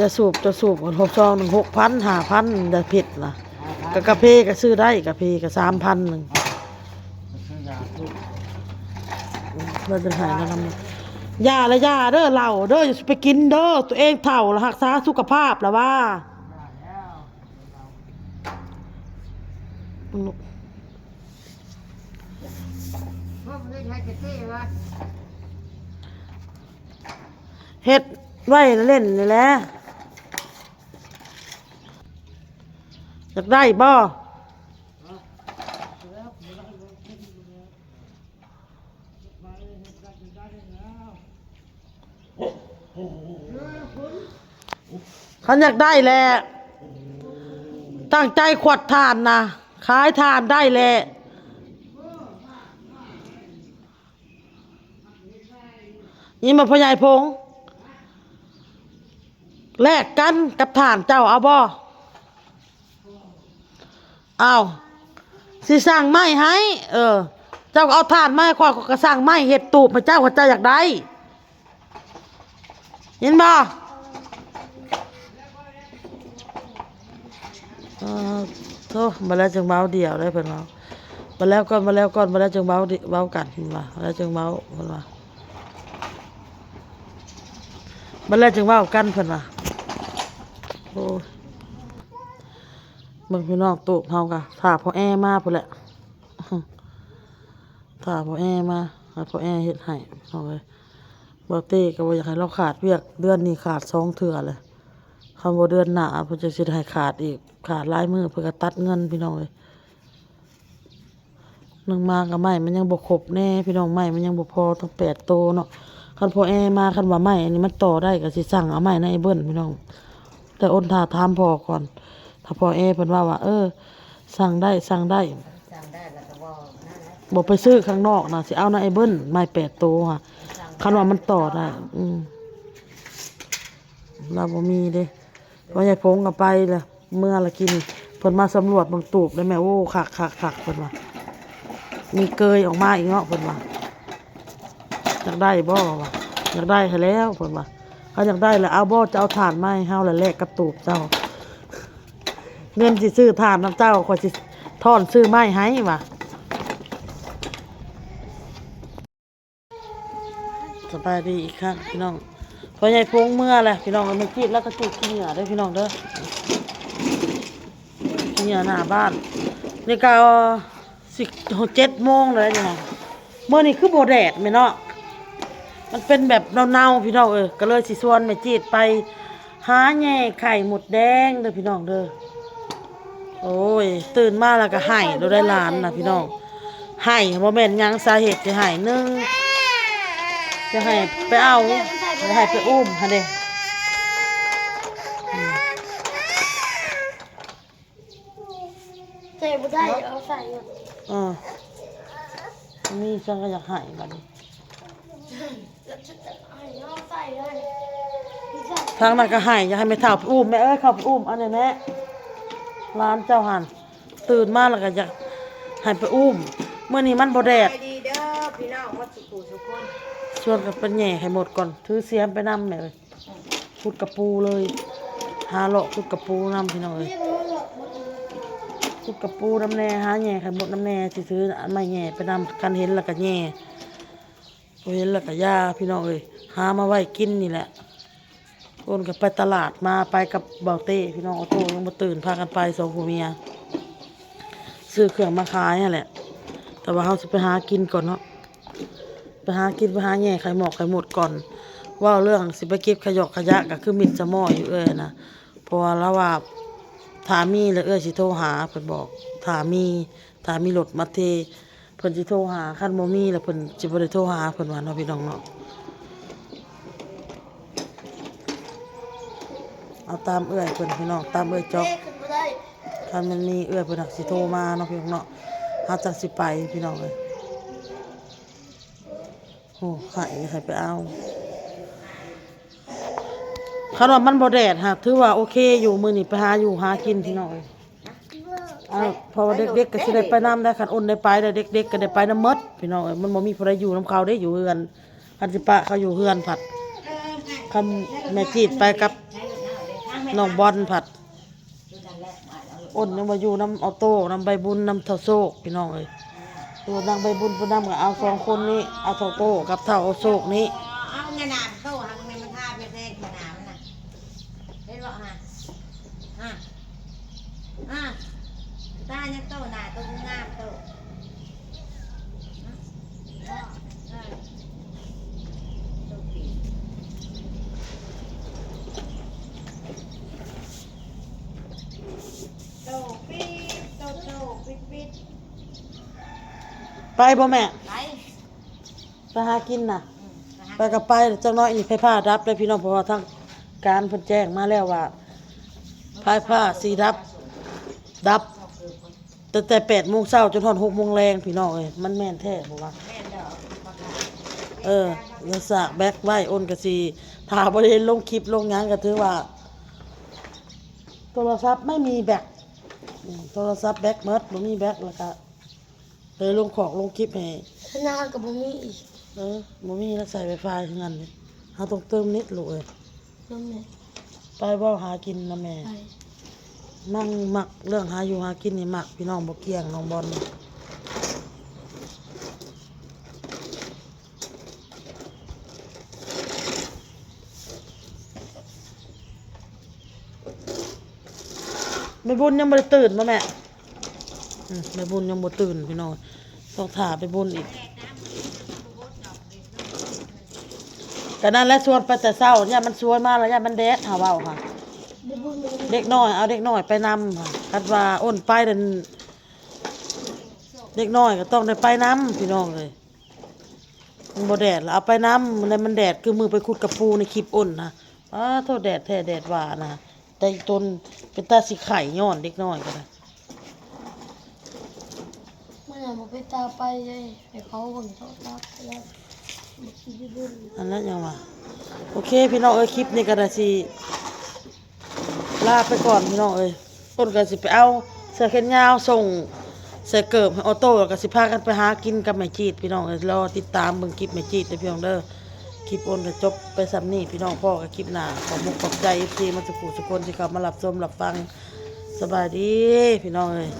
ຢາສູບ ເຈົ້າສູບ ກະຊອງໜຶ່ງ ຫົກພັນ ຫ້າພັນ ຢາເພັດນະ. ກະກາເຟກະຊື້ໄດ້ ກາເຟກະສາມພັນໜຶ່ງ. ເຮົາຈະໃຫ້ແນະນຳ ຢ່າລະຢ່າເດີ ເຫຼົ້າເດີ ຢ່າໄປກິນເດີ ຕົວເອງເຖົ້າລະ ຮັກສາສຸຂະພາບລະວ່າ. ເຮັດໄວ້ເລ່ນນີ້ແຫຼະ ຢາກໄດ້ບໍ່? ຄັນຢາກໄດ້ແຫຼະ ຕັ້ງໃຈຂວັດຖ່ານນະ ຂາຍຖ່ານໄດ້ແຫຼະ ຍິນບໍ່ ພໍ່ໃຫຍ່ພົງ? ແລກກັນກັບຖ່ານ ເຈົ້າເອົາບໍ່? ອ້າວ ຊິສັ່ງໄມ້ໃຫ້ ເອີ ເຈົ້າກະເອົາຖ່ານມາໃຫ້ຂ້ອຍ ຂ້ອຍກະສັ່ງໄມ້ເຮັດຕູບໃຫ້ເຈົ້າ ຄັນເຈົ້າຢາກໄດ້ ຍິນບໍ່? ເອີ ໂທ້ ບາດແລ້ວຈຶ່ງເວົ້າດຽວເດ້ ເພິ່ນເວົ້າ ບາດແລ້ວກ່ອນ ບາດແລ້ວກ່ອນ ບາດແລ້ວຈຶ່ງເວົ້າ ເວົ້າກັນ ເພິ່ນວ່າ ບາດແລ້ວຈຶ່ງເວົ້າ ເພິ່ນວ່າ ບາດແລ້ວຈຶ່ງເວົ້າກັນ ເພິ່ນວ່າ. ໂອ້ຍ ເບິ່ງພີ່ນ້ອງ ຕູບເຮົາກະຖ້າພໍ່ແອມາພຸ້ນແຫຼະ ຖ້າພໍ່ແອມາ ໃຫ້ພໍ່ແອເຮັດໃຫ້ພີ່ນ້ອງເອີຍ. ບ່າວເຕ້ກະບໍ່ຢາກໃຫ້ລາວຂາດວຽກ ເດືອນນີ້ຂາດສອງເທື່ອແຫຼະ ຄັນບໍ່ເດືອນໜ້າເພິ່ນຈັ່ງຊິໄດ້ຂາດອີກ ຂາດຫຼາຍມື້ເພິ່ນກະຕັດເງິນພີ່ນ້ອງເອີຍ. ໜຶ່ງມາກະໄມ້ມັນຍັງບໍ່ຄົບແນ່ພີ່ນ້ອງ ໄມ້ມັນຍັງບໍ່ພໍ ຕັ້ງແປດໂຕເນາະ. ຄັນພໍ່ແອມາ ຄັນວ່າໄມ້ອັນນີ້ມັນຕໍ່ໄດ້ ກະຊິສັ່ງເອົາໄມ້ນຳອ້າຍເບິ່ນພີ່ນ້ອງ ແຕ່ອົນຖ້າຖາມພໍ່ກ່ອນ ຖ້າພໍ່ແອເພິ່ນເວົ້າວ່າ ເອີ ສັ່ງໄດ້ ສັ່ງໄດ້ ສັ່ງໄດ້ແລ້ວກະບໍ່ນັ້ນແຫຼະ ບໍ່ໄປຊື້ຂ້າງນອກນະ ຊິເອົານຳອ້າຍເບິ່ນ ໄມ້ແປດໂຕຫະ ສັ່ງ ຄັນວ່າມັນຕໍ່ໄດ້ ໄດ້ ອືມ ລາວບໍ່ມີເດ້ ພໍ່ໃຫຍ່ພົງກະໄປແລ້ວ ເມືອລະກິນ ເພິ່ນມາສຳຫຼວດເບິ່ງຕູບເດ້ແມ່ ໂອ້ ຄັກໆໆ ເພິ່ນວ່າ ມີເກີຍອອກມາອີກເນາະ ເພິ່ນວ່າ ຢາກໄດ້ບໍ່ວະ? ຢາກໄດ້ຫັ້ນແຫຼ້ວ ເພິ່ນວ່າ ຄັນຢາກໄດ້ລະເອົາບໍ່? ຈະເອົາຖ່ານມາໃຫ້ເຮົາ ລະແລກກັບຕູບເຈົ້າ ເງິນຊິຊື້ຖ່ານນຳເຈົ້າ ຂ້ອຍຊິທອນຊື້ໄມ້ໃຫ້ວ່າ. ສະບາຍດີອີກຄັ້ງພີ່ນ້ອງ ພໍ່ໃຫຍ່ພົງເມືອແຫຼະພີ່ນ້ອງ. ແມ່ຈີດລາວກໍຈູດຂີ້ເຫຍື້ອເດີພີ່ນ້ອງເດີ ຂີ້ເຫຍື້ອໜ້າບ້ານ. ນີ້ກໍຊິເຈັດໂມງແລ້ວນີ້ນະ. ມື້ນີ້ຄືບໍ່ແດດແມ່ນເນາະ ມັນເປັນແບບເນົ່າໆ ພີ່ນ້ອງເອີຍ. ກໍເລີຍຊິຊວນແມ່ຈີດໄປຫາແຍ່ໄຂ່ມົດແດງເດີພີ່ນ້ອງເດີ. ໂອ້ຍ ຕື່ນມາແລ້ວກໍໄຫ້ໂລດໄດ໋ຫຼານນະພີ່ນ້ອງ. ໄຫ້ບໍ່ແມ່ນຫຍັງ ສາເຫດທີ່ໄຫ້ ໜຶ່ງ ຈະໃຫ້ໄປເອົາ ຈະໃຫ້ໄປອຸ້ມຫັ້ນເດ້. ໃສ່ບໍ່ໄດ້ ເອົາໃສ່ຢູ່. ເອີ ມີສັງກໍຢາກໃຫ້ບັດນີ້. ທາງນັ້ນກໍໃຫ້ ຢາກໃຫ້ແມ່ເຖົ້າໄປອຸ້ມ. ແມ່ເອີຍ ເຂົ້າໄປອຸ້ມ ອັນນີ້ແມ່ ຫຼານເຈົ້າຫັ້ນ ຕື່ນມາແລ້ວກໍຢາກໃຫ້ໄປອຸ້ມ. ມື້ນີ້ມັນບໍ່ແດດ ສະບາຍດີເດີພີ່ນ້ອງໝົດສູ່ຜູ້ສູ່ຄົນ. ຊວນກັນໄປແຍ່ໄຂ່ມົດກ່ອນ ຖືສຽມໄປນຳແມ່ເອີຍ. ຂຸດກະປູເລີຍ ຫາເລາະຂຸດກະປູນຳພີ່ນ້ອງເອີຍ. ຂຸດກະປູນຳແດ່ ຫາແຍ່ໄຂ່ມົດນຳແດ່ ຊິຖືໄມ້ແຍ່ໄປນຳ. ຄັນເຫັນແລ້ວກໍແຍ່ ບໍ່ເຫັນແລ້ວກໍຢ່າພີ່ນ້ອງເອີຍ. ຫາມາໄວ້ກິນນີ້ແຫຼະ. ໂອນກໍໄປຕະຫຼາດມາ ໄປກັບບ່າວເຕ້ພີ່ນ້ອງ. ອອໂຕ້ຍັງບໍ່ຕື່ນ ພາກັນໄປສອງຜົວເມຍ ຊື້ເຄື່ອງມາຂາຍຫັ້ນແຫຼະ. ແຕ່ວ່າເຮົາຊິໄປຫາກິນກ່ອນເນາະ ໄປຫາກິນ ໄປຫາແຍ່ໄຂ່ໝອກໄຂ່ໝົດກ່ອນ. ເວົ້າເລື່ອງຊິໄປເກັບຂະຫຍອກຂະຫຍະ ກໍຄືມິດສະໝໍຢູ່ເອື້ອຍນະ. ເພາະວ່າລາວວ່າຖ້າມີແລ້ວເອື້ອຍຊິໂທຫາ ເພິ່ນບອກ ຖ້າມີ ຖ້າມີລົດມາເທ ເພິ່ນຊິໂທຫາ. ຄັນບໍ່ມີແລ້ວເພິ່ນຊິບໍ່ໄດ້ໂທຫາ ເພິ່ນວ່າເນາະ ພີ່ນ້ອງເນາະ. ເອົາຕາມເອື້ອຍເພິ່ນ ພີ່ນ້ອງ ຕາມເອື້ອຍຈອກ. ຄັນມັນມີເອື້ອຍເພິ່ນຫາກຊິໂທມາເນາະ ພີ່ນ້ອງເນາະ ເຮົາຈັ່ງຊິໄປ ພີ່ນ້ອງເອີຍ. ໂອ້ ໃຫ້ ໃຫ້ໄປເອົາ. ຄັນວ່າມັນບໍ່ແດດຫາກຖືວ່າໂອເຄຢູ່. ມື້ນີ້ໄປຫາຢູ່ຫາກິນ ພີ່ນ້ອງເອີຍ. ເອົາ ເພາະວ່າເດັກໆກໍຊິໄດ້ໄປນຳໄດ໋. ຄັນອຸ່ນໄດ້ໄປແລ້ວ ເດັກໆກໍໄດ້ໄປນຳໝົດ ພີ່ນ້ອງເອີຍ. ມັນບໍ່ມີຜູ້ໃດຢູ່ນຳເຂົາເດ້ ຢູ່ເຮືອນ. ຄັນຊິປະເຂົາຢູ່ເຮືອນພັດ ຄັນແມ່ຈີດໄປກັບນ້ອງບອນພັດ ອ້ນຍັງວ່າຢູ່ນຳອອໂຕ້ ນຳໃບບຸນ ນຳທ້າວໂຊກ ພີ່ນ້ອງເອີຍ. ໂຕນາງໃບບຸນໄປນຳ ກໍເອົາສອງຄົນນີ້ ເອົາທ້າວໂຕ້ກັບທ້າວໂຊກນີ້. ເອົາແມ່ນາໂຕ້ຫາ ເບິ່ງແມ່ນມັນທາແພງຂະໜາດມັນນະ ເຫັນບໍ່ຫາ ຫາ ຫາ ຕາຍັງໂຕໜ້າໂຕງາມໂຕ. ໄປບໍ່ແມ່? ໄປ ໄປຫາກິນນະ. ອືມ ໄປກໍໄປ ຈັກໜ້ອຍນີ້ໄຟຟ້າດັບເດ້ພີ່ນ້ອງ. ເພາະວ່າທາງການເພິ່ນແຈ້ງມາແລ້ວວ່າ ໄຟຟ້າຊິດັບ ດັບ ຕັ້ງແຕ່ແປດໂມງເຊົ້າຈົນຮອດຫົກໂມງແລງ ພີ່ນ້ອງເອີຍ. ມັນແມ່ນແທ້ບໍ່ວະ? ແມ່ນດອກ. ເອີ ແລ້ວສາກແບັກໄວ້ ອ້ນກໍຊິ ຖ້າບໍ່ໄດ້ລົງຄລິບລົງຫຍັງກໍຖືວ່າໂທລະສັບໄມ່ມີແບັກ. ອືມ ໂທລະສັບແບັກໝົດ ບໍ່ມີແບັກ ແລ້ວກໍເລີຍລົງຂອກລົງຄລິບໃຫ້. ທະນາກໍບໍ່ມີອີກ. ເອີ ບໍ່ມີແລ້ວ ສາຍໄຟຟ້າຄືກັນເດ້. ເຮົາຕ້ອງເຕີມເນັດລູກເອີຍ. ນຳແມ່ ໄປບໍ່ຫາກິນນຳແມ່? ໄປ. ມັກ ມັກເລື່ອງຫາຢູ່ຫາກິນນີ້ມັກ ພີ່ນ້ອງ ບໍ່ກ່ຽງນ້ອງບອນ. ແມ່ບຸນຍັງບໍ່ໄດ້ຕື່ນບໍ່ແມ່? ອືມ ແມ່ບຸນຍັງບໍ່ຕື່ນພີ່ນ້ອງ ຕ້ອງຖ້າແມ່ບຸນອີກ. ກໍນັ້ນແຫຼະ ຊວນໄປແຕ່ເຊົ້າ ຢ້ານມັນສວຍມາແລ້ວ ຢ້ານມັນແດດ ຫາເວົ້າຫາ. ເດັກນ້ອຍ ເອົາເດັກນ້ອຍໄປນຳ ຄັນວ່າອ້ນໄປນັ້ນ ເດັກນ້ອຍກໍຕ້ອງໄດ້ໄປນຳ ພີ່ນ້ອງເອີຍ. ມັນບໍ່ແດດລະເອົາໄປນຳ ແລ້ວມັນແດດຄືມື້ໄປຂຸດກະປູໃນຄລິບອ້ນນະ. ອ້າໂທ້ ແດດແທ້ແດດວ່ານະ ແຕ່ອີຕົນເປັນຕາຊິໄຂ້ຍ້ອນເດັກນ້ອຍກໍໄດ້. ມື້ນັ້ນບໍ່ເປັນຕາໄປເລີຍ ໃຫ້ເຂົາເບິ່ງໂທລະສັບແລ້ວ ອັນນັ້ນຫຍັງວະ. ໂອເຄ ພີ່ນ້ອງເອີຍ ຄລິບນີ້ກໍໄດ້ຊິ ລາໄປກ່ອນພີ່ນ້ອງເອີຍ. ອ້ນກໍຊິໄປເອົາເສື້ອແຂນຍາວສົ່ງ ໃສ່ເກີບໃຫ້ອອໂຕ້ ແລ້ວກໍຊິພາກັນໄປຫາກິນກັບແມ່ຈີດ ພີ່ນ້ອງເອີຍ. ລໍຕິດຕາມເບິ່ງຄລິບແມ່ຈີດເດີພີ່ນ້ອງເດີ. ຄລິບໂອນກໍຈົບໄປສ່ຳນີ້ ພີ່ນ້ອງ. ພໍ້ກັນຄລິບໜ້າ. ຂອບມຸກຂອບໃຈ ເອັຟຊີ ມາສູ່ຜູ້ສູ່ຄົນທີ່ເຂົ້າມາຮັບຊົມຮັບຟັງ. ສະບາຍດີ ພີ່ນ້ອງເອີຍ.